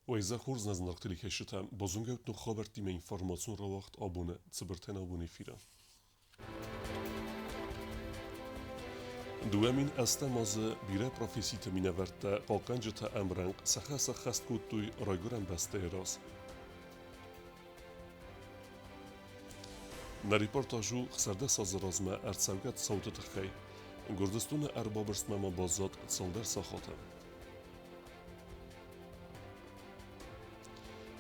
Уӕ хорз нӕ зынаргъ телекӕсджытӕ, базонгӕут ног хабӕрттимӕ информацион рауагъд абоны цыбыртӕн абоны эфиры. 2008 азы бирӕ професситы минӕвӕрттӕ, хъахъхъӕнджытӕ ӕмрӕнхъ сӕ хӕс ӕххӕст кодтой Райгуырӕн бӕстӕйы раз. Нӕ репортаж у 16 азы размӕ ӕрцӕугӕ цауты тыххӕй. Гуырдзыстоны ӕрбабырстмӕ ма баззад цалдӕр сахаты.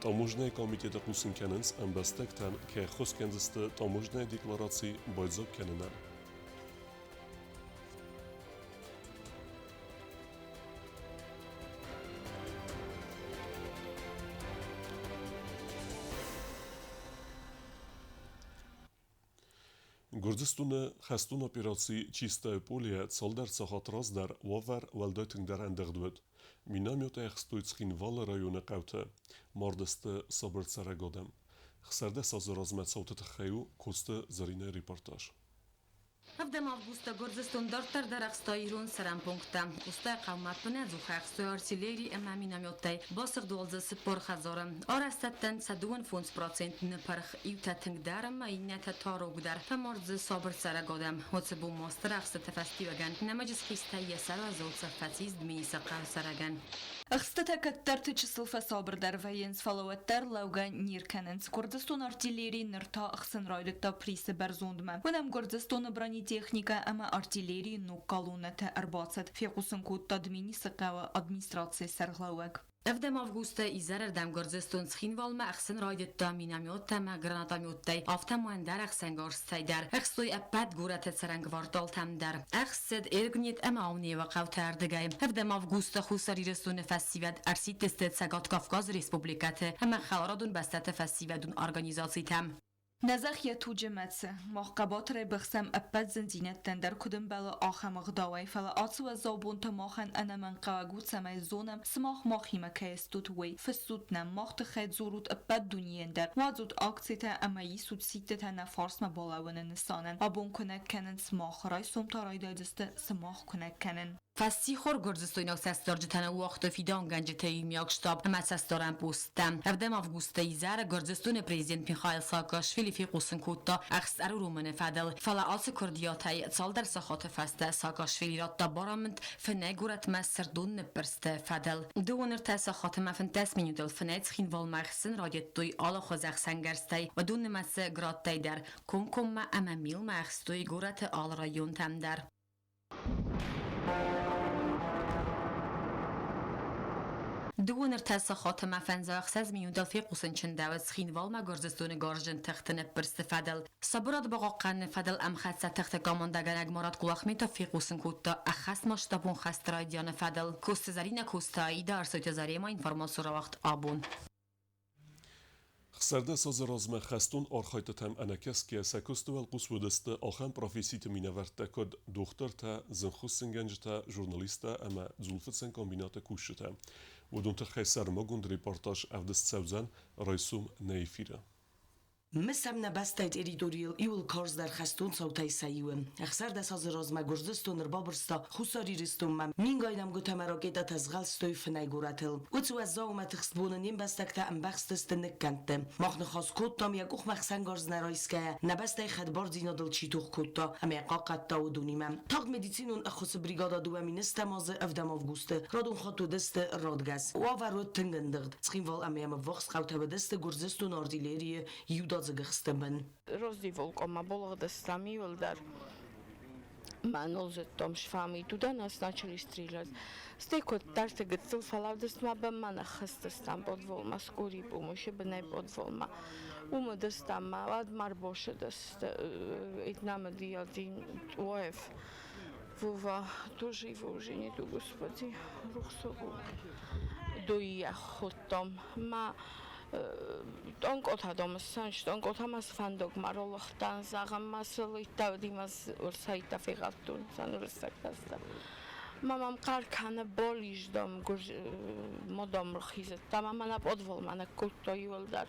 Таможнӕйы комитеты хъусын кӕнынц, ӕмбӕстӕгтӕн кӕй ӕххуыс кӕндзысты таможнӕйы деклараци байдзаг кӕнынӕн. Гуырдзыстоны хӕстон операци Чистое поле цалдӕр сахат раздӕр уавӕр уӕлдай тынгдӕр ӕндыгъд уыд. Миномет ӕхстой Цхинвалы районы хъӕуты, мардысты сабыр цӕрӕг адӕм. 16 азы размӕ цауты тыххӕй у Коцты Зӕринӕйы репортаж. Ӕвдӕм августы Гуырдзыстон дарддӕр дӕр ӕхста ирон цӕрӕн пункттӕ. Къостайы хъӕумӕ ӕппынӕдзух ӕхстой артиллери ӕмӕ минометтӕй. Басыгъд уал дзы 40 хӕдзары. Арӕзтӕдтӕн сӕ 25% ныпырх. Иутӕ тынгдӕр ӕмӕ иннӕтӕ та рогдӕр. Фӕмард дзы сабыр цӕрӕг адӕм. Уыцы бон ма стыр ӕхстыты фӕстиуӕгӕн нӕмыджы схъистӕй йӕ сӕр уӕззау цӕф фӕцис Дменисы хъӕуы цӕрӕгӕн. Ӕхстытӕ кӕддӕрты чысыл фӕсабырдӕр вӕййынц, фӕлӕ уӕддӕр лӕугӕ не ркӕнынц. Гуырдзыстоны артиллери ныр та ӕхсын райдыдта Присы бӕрзондмӕ. Уынӕм Гуырдзыстоны бронетехникӕ ӕмӕ артиллерийы ног колоннӕтӕ ӕрбацыд, фехъусын кодта Дменисы хъӕуы администрацийы сӕргълӕууӕг. Ӕвдӕм августы изӕрырдӕм Гуырдзыстон Цхинвалмӕ ӕхсын райдыдта минометтӕ ӕмӕ гранатометтӕй, афтӕ ма ӕндӕр ӕхсӕнгӕрзтӕй дӕр. Ӕхстой ӕппӕт горӕты цӕрӕн кварталтӕм дӕр. Ӕхсыд Эргнет ӕмӕ Аунеуы хъӕуты ӕрдыгӕй. Ӕвдӕм августы Хуссар Ирыстоны фӕсивӕд ӕрсидтысты Цӕгат Кавказы республикӕты ӕмӕ хӕларадон бӕстӕты фӕсивӕдон организацитӕм. Нӕ зӕхх йӕ туджы мӕцы. Мах хъӕбатырӕй быхсӕм ӕппӕт зындзинӕдтӕн дӕр куыд ӕмбӕлы, ахӕм ӕгъдауӕй, фӕлӕ ацы уӕззау бонтӕ махӕн ӕнӕмӕнгхъӕуӕг у, цӕмӕй зонӕм, сымах махимӕ кӕй стут, уый. Фыссут нӕм, мах тыххӕй дзурут ӕппӕт дунейӕн дӕр, уадзут акцитӕ ӕмӕ исут сидтытӕ нӕ фарсмӕ балӕууыны нысанӕн. Абон куынӕг кӕнынц мах, райсом та райдайдзысты сымах куынӕг кӕнын. Фӕссихор гуырдзыстойнаг цӕстдарджытӕн уагътой фидауынгӕнджыты иумиаг штаб ӕмӕ цӕстдарӕн посттӕ. Ӕвдӕм августы изӕры Гуырдзыстоны президент Михаил Саакашвили фехъусын кодта ӕхст ӕруромыны фӕдыл, фӕлӕ ацы куырдиатӕй цалдӕр сахаты фӕстӕ Саакашвили радта барамынд фынӕй горӕтмӕ сырдон ныббырсты фӕдыл. Дыууын ӕртӕ сахатмӕ 15 минутыл фынӕй Цхинвалмӕ ӕхсын райдыдтой алыхуыз ӕхсӕнгӕрзтӕй, уыдон нымӕцы градтӕй дӕр, комкоммӕ ӕмӕ милмӕ ӕхстой горӕты алы районтӕм дӕр. Дыууын ӕртӕ сахатмӕ фӕндзӕхсӕз минутыл фехъусын чындӕуыд Цхинвалмӕ Гуырдзыстоны гарзджын тыхты ныббырсты фӕдыл. Сабырад бахъахъхъӕныны фӕдыл ӕмхӕццӕ тыхты командӕгӕнӕг Марат Кулахметов фехъусын кодта ӕххӕстмасштабон хӕсты райдианы фӕдыл. Коцты Зӕринӕ Коста Аида Ӕрсойты Заремӕ информацион рауагъд абон. 16 азы размӕ хӕстон архайдтытӕм ӕнӕкӕсгӕйӕ сӕ куысты уӕлхъус уыдысты ахӕм професситы минӕвӕрттӕ, куыд дохтыртӕ, зынгхуыссынгӕнджытӕ, журналисттӕ ӕмӕ дзулфыцӕн комбинаты кусджытӕ. Уыдон тыххӕй сӕрмагонд репортаж ӕвдыст цӕудзӕн райсом нӕ эфиры. Мысӕм нӕ бӕстӕйы территорийыл иууыл карздӕр хӕстон цаутӕй сӕ иуы. 16 азы размӕ Гуырдзыстон ӕрбабырста Хуссар Ирыстонмӕ, мингай нӕмгуытӕ ӕмӕ ракетӕтӕ згъӕлстой фынӕй горӕтыл. Уыцы уӕззау ӕмӕ тыхст боны не мбӕстӕгтӕ ӕмбӕхстысты ныккӕндты. Мах ныхас кодтам, йӕ къухмӕ хсӕнгарз нӕ райсгӕйӕ, нӕ бӕстӕйы хӕдбардзинадыл чи тох кодта ӕмӕ йӕ хъахъхъӕдта, уыдонимӕ. Тагъд медицинон ӕххуысы бригада 2010 азы ӕвдӕм августы радон хатт уыдысты радгӕс. Уавӕр уыд тынг ӕндыгъд. Цхинвал ӕмӕ йӕм ӕввахс хъӕутӕ уыдысты Гуырдзыстоны артиллерийы иудадзыг ӕхсты бын. Роздиволкъомӕ булыгъдыстӕм иуылдӕр. Мӕныл зыдтом сфами туда нас начали стрелять. Стӕй куыддӕрты гыццыл фӕлӕудыстмӕ бынмӕ ныххызтыстӕм подволмӕ, скорый помощи бынӕй подволмӕ. Уым уыдыстӕм ма уӕд ма ӕрбосыдысты нам один УФ. Вова, тоже его уже нету, господи, рухсогу. Дуйя хуттом. Ма тонкота домыссан, тонкота мас фандог маролохтан, зӕгъӕм, ма сылыйттауди мас урсайта фегъӕлттун, сан уруссагтаста. Мамам хъӕр кӕны болиздом, модом рхизыдта, мама на подвол ма накодтой иуылдӕр.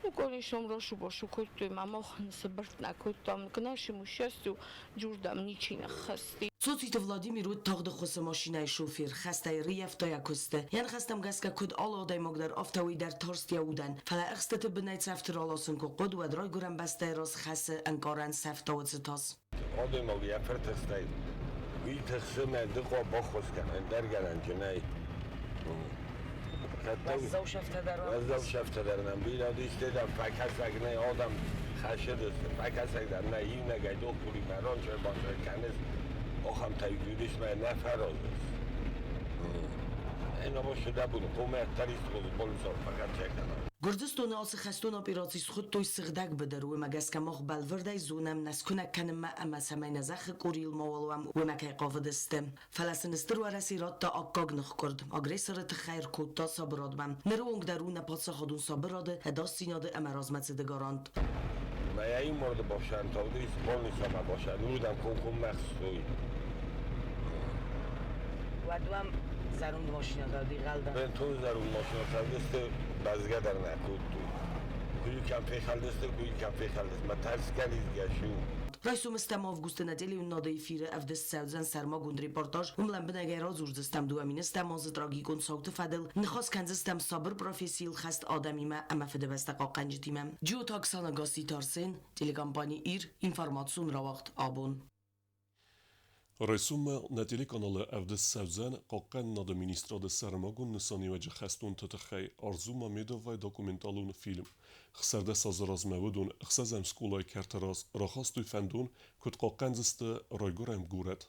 Ну, конечно, рошу-бошу кодтой, ма мох сыбыртт нӕ кодтам, к нашему счастью, джурдам ничи ныххӕсти. Цоциты Владимир уыд тагъд ӕххуысы машинӕйы шофер, хӕстӕй ӕрыййӕфта йӕ куысты. Йӕ ныхӕстӕм гӕсгӕ куыд алы адӕймаг дӕр, афтӕ уый дӕр тарст йӕ удӕн. Фӕлӕ ӕхстыты бынӕй цӕфты раласын куы хъуыд, уӕд райгуырӕн бӕстӕйы раз хӕсы ӕнкъарӕн сӕфта уыцы тас. Адӕймаг йӕ фыртыхстӕй уый тыхсы мӕ ды хъуа баххуыс кӕн, ӕндӕр гӕнӕн дзы нӕй. Уӕззау сӕфтӕ дӕр Уӕззау сӕфтӕ дӕр нӕм бирӕ уыдысты, дӕр фӕкӕсӕг нӕй, адӕм хӕссыдысты, фӕкӕсӕг дӕр нӕй, иунӕгӕй дохтыримӕ рончыр-бончыр кӕныс, ахӕмтӕ уыдысмӕ нӕ фӕразыс. Гуырдзыстоны ацы хӕстон операци схуыдтой сыгъдӕг быдыр, уымӕ гӕсгӕ мах бӕлвырдӕй зонӕм нӕ скуынӕг кӕнынмӕ ӕмӕ цӕмӕй нӕ зӕххы къорийыл мауал уӕм, уымӕ кӕй хъавыдысты. Фӕлӕ сын Стыр Уӕрӕсе радта аккаг ныхкъуырд, агрессоры тыххӕй ӕркодта сабырадмӕ. Ныры онг дӕр у нӕ паддзахадон сабырады, ӕдасдзинады ӕмӕ размӕцыды гарант. Моя морда бошантовды исполнисама бошан, уырдӕм комкоммӕ хстой. Уӕд уӕм зӕронд машинӕтӕ дигъӕлдӕр? Бынтон зӕронд машинӕтӕ уыдысты, бӕзгӕ дӕр нӕ кодтой. Куы кӕм фехӕлдысты, куы кӕм фехӕлдысты, мӕ тӕрсгӕ лидзгӕ су. Райсомы стӕм августы нӕделиуынады эфиры ӕвдыст цӕудзӕн сӕрмагонд репортаж. Уым лӕмбынӕгӕй радзурдзыстӕм 2000 азы трагикон цауты фӕдыл, ныхас кӕндзыстӕм сабыр профессийыл хӕст адӕмимӕ ӕмӕ фыдыбӕстӕ хъахъхъӕнджытимӕ. Джиоты Оксана Гасситы Арсен, телекомпани «Ир», информацион рауагъд «Абон». Райсоммӕ нӕ телеканалы ӕвдыст цӕудзӕн Хъахъхъӕнынады министрады сӕрмагонд нысаниуӕджы хӕстонты тыххӕй Арзу Мамедовайы документалон фильм. 16 азы размӕ уыдон ӕхсӕзӕм скъолайы кӕрты раз рахастой фӕндон, куыд хъахъхъӕндзысты райгуырӕн горӕт.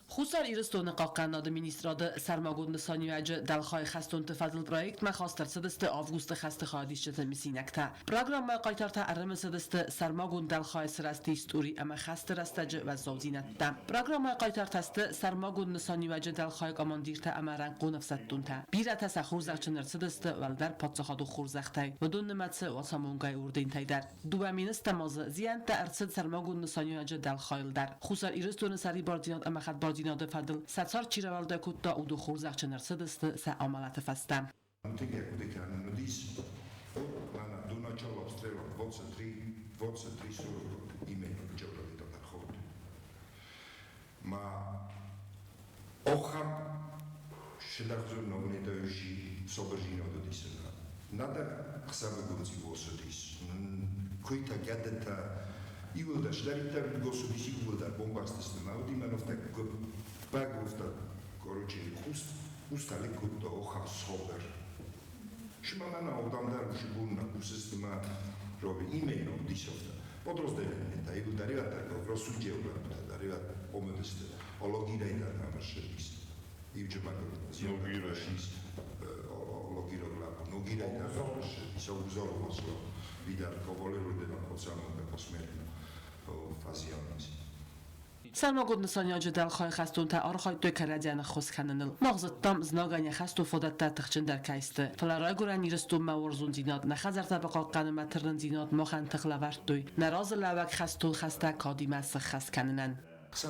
Хуссар Ирыстоны Хъахъхъӕнынады министрады сӕрмагонд нысаниуӕджы дӕлхайы хӕстонты фӕдыл проектмӕ хаст ӕрцыдысты августы хӕсты хайадисджыты мысинӕгтӕ. Программӕйы хъайтартӕ ӕрымысыдысты сӕрмагонд дӕлхайы сырӕзты истори ӕмӕ хӕсты рӕстӕджы уӕззаудзинӕдтӕ. Программӕйы хъайтартӕ сты сӕрмагонд нысаниуӕджы дӕлхайы командиртӕ ӕмӕ рӕнхъон ӕфсӕддонтӕ. Бирӕтӕ сӕ хорзӕхджын ӕрцыдысты уӕлдӕр паддзахадон хорзӕхтӕй, уыдон нымӕцы уацамонгӕйы ордентӕй дӕр. 2000 азы зиӕнттӕ ӕрцыд сӕрмагонд нысаниуӕджы дӕлхайыл дӕр. Хуссар Ирыстоны сӕрибардзинад ӕмӕ хӕдбардзинады фӕдыл сӕ цард чи рауӕлдай кодта, уыдон хорзӕхджын ӕрцыдысты сӕ амӕлӕты фӕстӕ. Удис на до начала обстрела 23 23 40 именно ход. Ma ოხამ შედაღზო ნოგნედოიში სობრჟინოდოდისნა. ნადა ხსაბგუნცი გოსოდის. ქუითა გადათა იულდა შდარიტა გოსოდის იულდა ბომბასტის მაუდიმანოვთა ბაგოვთა короче хуст устალი კუტო ოხამ სობერ. შმამანა ოდამდარ შგუნა კუსესტმა რობი იმენო დისოვთა. Подразделение იულდა რივატარ გროსუჯეულა და რივატ ომოდესტე ოლოგირაიდა დამაშების. ივჯმაგო ზიოგირაშის ოლოგიროგლა ნოგირაიდა დამაშების ოგზოროვასო ვიდარ კობოლეროდება კოცამონდა კოსმერინა ფაზიანის. Сӕрмагонд нысаниуӕджы дӕлхайы хӕстонтӕ архайдтой кӕрӕдзийӕн ӕххуыс кӕныныл. Мах зыдтам, знагӕн йӕ хӕстон фадӕттӕ тыхджындӕр кӕй сты. Фӕлӕ райгуырӕн Ирыстонмӕ уарзондзинад, нӕ хӕдзӕрттӕ бахъахъхъӕнынмӕ тырнындзинад махӕн тых лӕвӕрдтой нӕ разылӕууӕг хӕстон хӕстӕ кадимӕ сыххӕст кӕнынӕн. Даже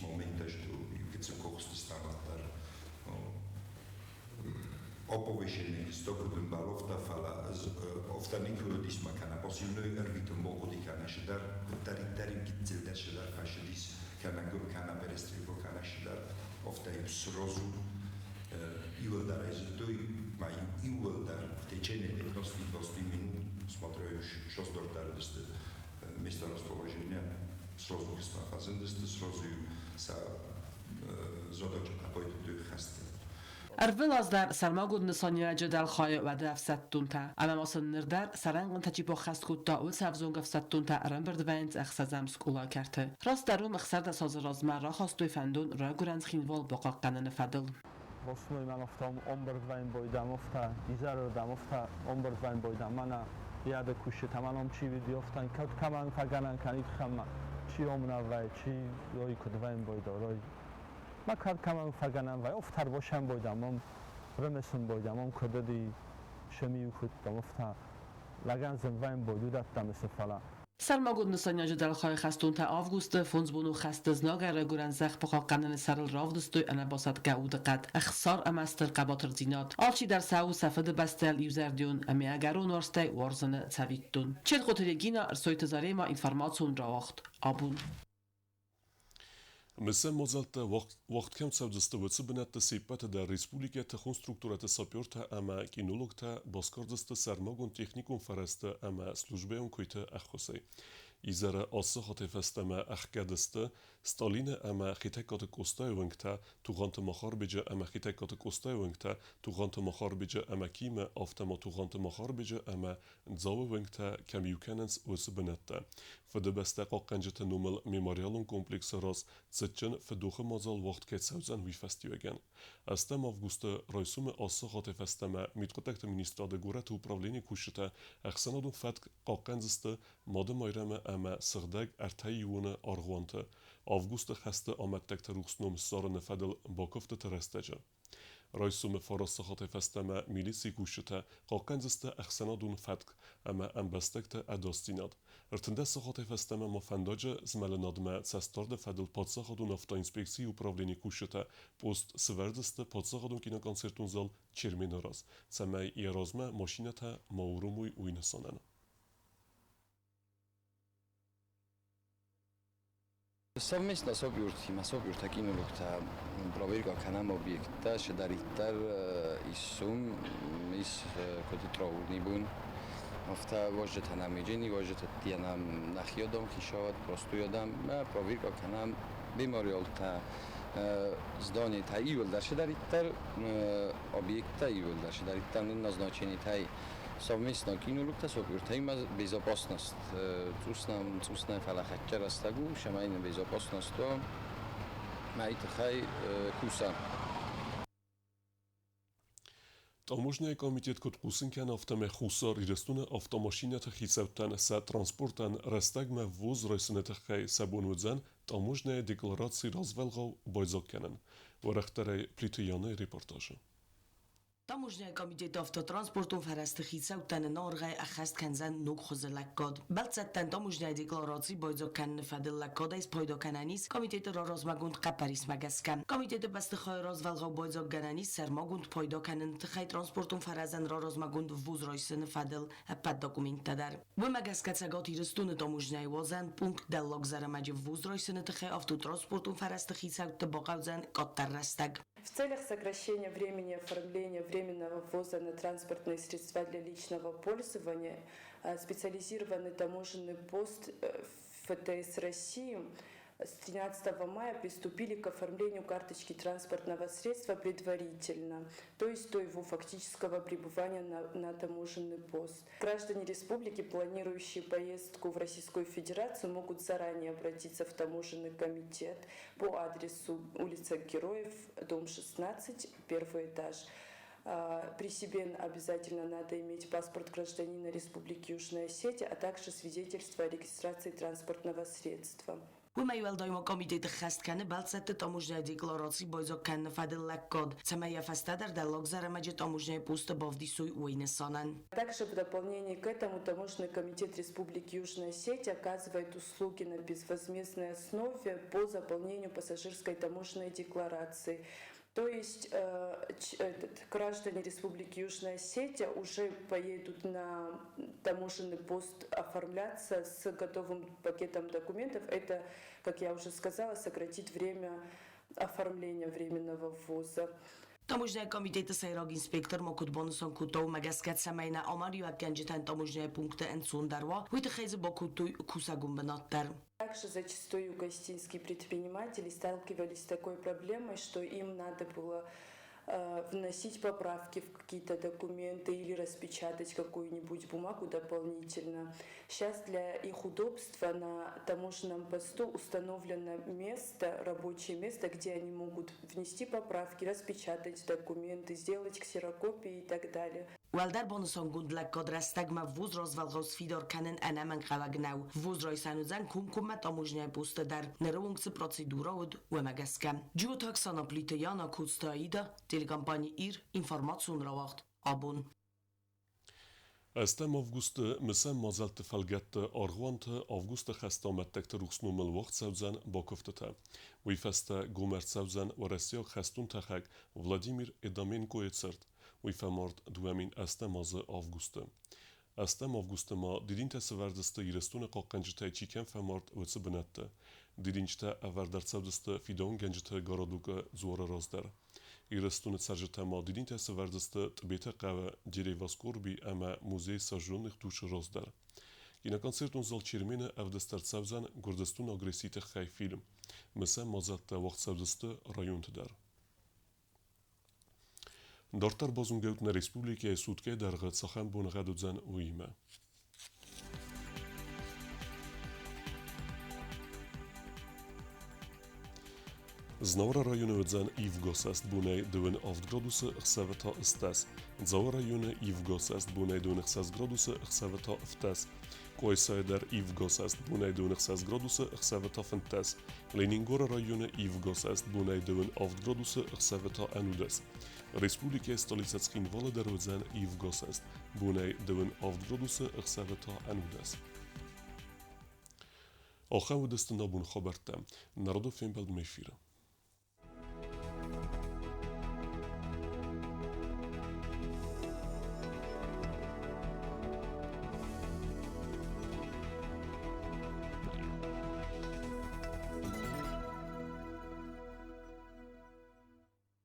момента, что оповещение 100 баллов фала офта никудис макана посильно эрвито могоди кана шидар тари тари гитцел шидар фашидис кана гур кана перестрелко кана шидар офта сразу иуэлдар эзтой ма иуэлдар в течение 15-20 минут смотрю что место расположения сразу фазендесте сразу са задача апойт хасте. Ӕрвылаз дӕр сӕрмагонд нысаниуӕджы дӕлхайы уӕды ӕфсӕддонтӕ ӕмӕ ма сын ныр дӕр сӕ рӕнхъынтӕ чи баххӕст кодта, уыцы ӕвзонг ӕфсӕддонтӕ ӕрӕмбырд вӕййынц ӕхсӕзӕм скъолайы кӕрты. Растдӕр уым 16 азы размӕ рахастой фӕндон райгуырӕн Цхинвал бахъахъхъӕныны фӕдыл. Восной ман омбырд бойдам офта, изӕрырдӕм офта омбырд бойдам, мана яда кушета, маном чи видеофтан, кад каман фаганан канит хама, чи омна вай, чи рой куд вайн бойдо, рой. Ма кад каман фаганан вай, офтар бошан бойдам, ом ремесун бойдам, ом кудади шемиу куд дам офта, лаган зем вайн бойду даттам эсефала. Сӕрмагонд нысаниуӕджы дӕлхайы хӕстонтӕ августы фондзбонон хӕсты знагӕй райгуырӕн зӕхх бахъахъхъӕныны сӕрыл равдыстой ӕнӕбасӕтгӕ удыхъӕд, ӕхсар ӕмӕ стыр хъӕбатырдзинад. Алчидӕр сӕ у сӕ фыдыбӕстӕйыл иузӕрдион ӕмӕ ӕгӕрон уарзтӕй уарзыны цӕвиттон. Челхъоты Регина, Ӕрсойты Заремӕ, информацион рауагъд Абон. Мысӕн мадзӕлттӕ уагъд кӕм цӕудзысты, уыцы бынӕтты се ппӕты дӕр республикӕйы тыхон структурӕты сапертӕ ӕмӕ кинологтӕ басгардзысты сӕрмагонд техникон фӕрӕзты ӕмӕ службӕйон куыйты ӕххуысӕй. Изӕры ацы хатӕй фӕстӕмӕ ӕхгӕд сты Сталины ӕмӕ Хетӕгкаты Къостайы уынгтӕ, Тугъанты Махарбеджы ӕмӕ Хетӕгкаты Къостайы уынгтӕ, Тугъанты Махарбеджы ӕмӕ Кимы, афтӕ ма Тугъанты Махарбеджы ӕмӕ Дзауы уынгтӕ кӕм иу кӕнынц, уыцы бынӕттӕ. Фыдыбӕстӕ хъахъхъӕнджыты номыл мемориалон комплексы раз цытджын фыдохы мадзал уагъд кӕй цӕудзӕн, уый фӕстиуӕгӕн. Ӕстӕм августы райсомы ацы хатӕй фӕстӕмӕ Мидхъуыддӕгты министрады горӕты управленийы кусджытӕ ӕхсӕнадон фӕтк хъахъхъӕндзысты Мады Майрӕмы ӕмӕ Сыгъдӕг Ӕртӕиуоны аргъуанты августы хӕсты амӕттӕгты рухс ном ссарыны фӕдыл бакуывдтыты рӕстӕджы. Райсомы фараст сахатӕй фӕстӕмӕ милицийы кусджытӕ хъахъхъӕндзысты ӕхсӕнадон фӕтк ӕмӕ ӕмбӕстӕгты ӕдасдзинад. 13 сахатӕй фӕстӕмӕ ма фӕндаджы змӕлынадмӕ цӕстдарды фӕдыл паддзахадон автоинспекцийы управленийы кусджытӕ пост сывӕрдзысты паддзахадон киноконцертон зал Чермены раз, цӕмӕй йӕ размӕ машинӕтӕ ма уромой, уый нысанӕн. Совместно сопюртимӕ, сопюртӕ кинологтӕ проверка кӕнӕм объекттӕ, седӕриддӕр исун, ис куыд троурни бун. Афтӕ уазджытӕ нӕм иджини, уазджытӕ нӕм нӕхи адӕм, хицауад, простой адӕм, проверка кӕнӕм мемориалтӕ, зданиетӕ иууылдӕр седӕриддӕр объекттӕ иууылдӕр седӕриддӕр нын назначениетӕй совместно кинологтӕ сопюртӕимӕ безопасность цъус нӕм цъус нӕ фӕлӕ хӕццӕ рӕстӕг у, цӕмӕй нын безопасность уа, мӕй тыххӕй кусӕм. Таможнӕйы комитет куыд хъусын кӕны, афтӕмӕй Хуссар Ирыстоны автомашинӕты хицӕуттӕн сӕ транспортӕн рӕстӕгмӕ ввоз райсыны тыххӕй сӕ бон уыдзӕн таможнӕйы деклараци развӕлгъау байдзаг кӕнын. Уӕрӕхдӕрӕй Плиты Янайы репортажы. Таможнӕйы комитеты автотранспортон фӕрӕзты хицӕуттӕн ӕнӕаргъӕй ӕххӕст кӕндзӕн ног хуызы лӕггад. Бӕлццӕттӕн таможнӕйы деклараци байдзаг кӕныны фӕдыл лӕггадӕй спайда кӕнӕн ис комитеты раразмӕгонд хъӕппӕрисмӕ гӕсгӕ. Комитеты бӕстыхайы развӕлгъау байдзаггӕнӕн ис сӕрмагонд пайда кӕныны тыххӕй транспортон фӕрӕзӕн раразмӕгонд ввоз райсыны фӕдыл ӕппӕт документтӕ дӕр. Уымӕ гӕсгӕ Цӕгат Ирыстоны таможнӕйы уадзӕн пункт Дӕллаг Зӕрӕмӕджы ввоз райсыны тыххӕй автотранспортон фӕрӕзты хицӕутты бахъӕудзӕн къаддӕр рӕстӕг. В целях сокращения времени оформления временного ввоза на транспортные средства для личного пользования специализированный таможенный пост ФТС России с 13 мая приступили к оформлению карточки транспортного средства предварительно, то есть до его фактического пребывания на таможенный пост. Граждане республики, планирующие поездку в Российскую Федерацию, могут заранее обратиться в таможенный комитет по адресу улица Героев, дом 16, первый этаж. При себе обязательно надо иметь паспорт гражданина Республики Южная Осетия, а также свидетельство о регистрации транспортного средства. Уымӕй уӕлдай ма комитет ӕххӕст кӕны бӕлццӕтты таможнӕйы деклараци байдзаг кӕныны фӕдыл лӕггад, цӕмӕй йӕ фӕстӕдӕр Дӕллаг Зӕрӕмӕджы таможнӕйы посты бавдисой, уый нысанӕн. Также в дополнение к этому Таможенный комитет Республики Южная Осетия оказывает услуги на безвозмездной основе по заполнению пассажирской таможенной декларации. То есть этот, граждане Республики Южная Осетия уже поедут на таможенный пост оформляться с готовым пакетом документов. Это, как я уже сказала, сократит время оформления временного ввоза. Таможнӕйы комитеты сӕйраг инспектор ма куыд банысан кодта, уымӕ гӕсгӕ цӕмӕй нӕ амалиуӕггӕнджытӕн таможнӕйы пункты ӕнцондӕр уа, уый тыххӕй дзы бакодтой кусӕгон бынат дӕр. Также зачастую гостинские предприниматели сталкивались с такой проблемой, что им надо было вносить поправки в какие-то документы или распечатать какую-нибудь бумагу дополнительно. Сейчас для их удобства на таможенном посту установлено место, рабочее место, где они могут внести поправки, распечатать документы, сделать ксерокопии и так далее. Уӕлдӕр банысангонд лӕггад рӕстӕгмӕ ввоз развӕлгъау сфидар кӕнын ӕнӕмӕнгхъӕуӕг нӕу. Ввоз райсӕн уыдзӕн комкоммӕ таможнӕйы посты дӕр, ныры онг цы процедурӕ уыд, уымӕ гӕсгӕ. Джиоты Оксана Плиты Яна, Коцты Аида, телекомпани Ир, информацион рауагъд Абон. Ӕстӕм августы мысӕн мадзӕлтты фӕлгӕтты аргъуанты августы хӕсты амӕттӕгты рухс номыл уагъд цӕудзӕн бакуывтытӕ. Уый фӕстӕ гом ӕрцӕудзӕн уӕрӕсейаг хӕстон тӕхӕг Владимир Эдаменкойы цырт. Уый фӕмард 2008 азы августы. Ӕстӕм августы ма дидинтӕ сӕвӕрдзысты Ирыстоны хъахъхъӕнджытӕй чи кӕм фӕмард, уыцы бынӕтты. Дидинджытӕ ӕвӕрд ӕрцӕудзысты Фидауынгӕнджыты городокы дзуары раз дӕр. Ирыстоны цӕрджытӕ ма дидинтӕ сӕвӕрдзысты Тъбеты хъӕуы Дерево скорби ӕмӕ музей сожженных душ-ы раз дӕр. Киноконцертон зал Чермен-ы ӕвдыст ӕрцӕудзӕн Гуырдзыстоны агрессийы тыххӕй фильм. Мысӕн мадзӕлттӕ уагъд цӕудзысты районты дӕр. Дарддӕр базонгӕут нӕ республикӕйы суткӕйы дӕргъы цахӕм боныгъӕд уыдзӕн, уыимӕ. Знауыры районы уыдзӕн ивгӕ цӕст бонӕй 27 градусы, ӕхсӕвы та 18. Дзауы районы ивгӕ цӕст бонӕй 26 градусы, ӕхсӕвы та 17. Къуайсайы дӕр ивгӕ цӕст бонӕй 26 градусы, ӕхсӕвы та 15. Ленингоры районы ивгӕ цӕст бонӕй 27 градусы, ӕхсӕвы та 11. Республикӕйы столицӕ Цхинвалы дӕр уыдзӕн ивгӕ цӕст бонӕй 27 градусы, ӕхсӕвы та 11. Ахӕм уыдысты нӕ бон хабӕрттӕ. Народы фембӕлдмӕ эфиры.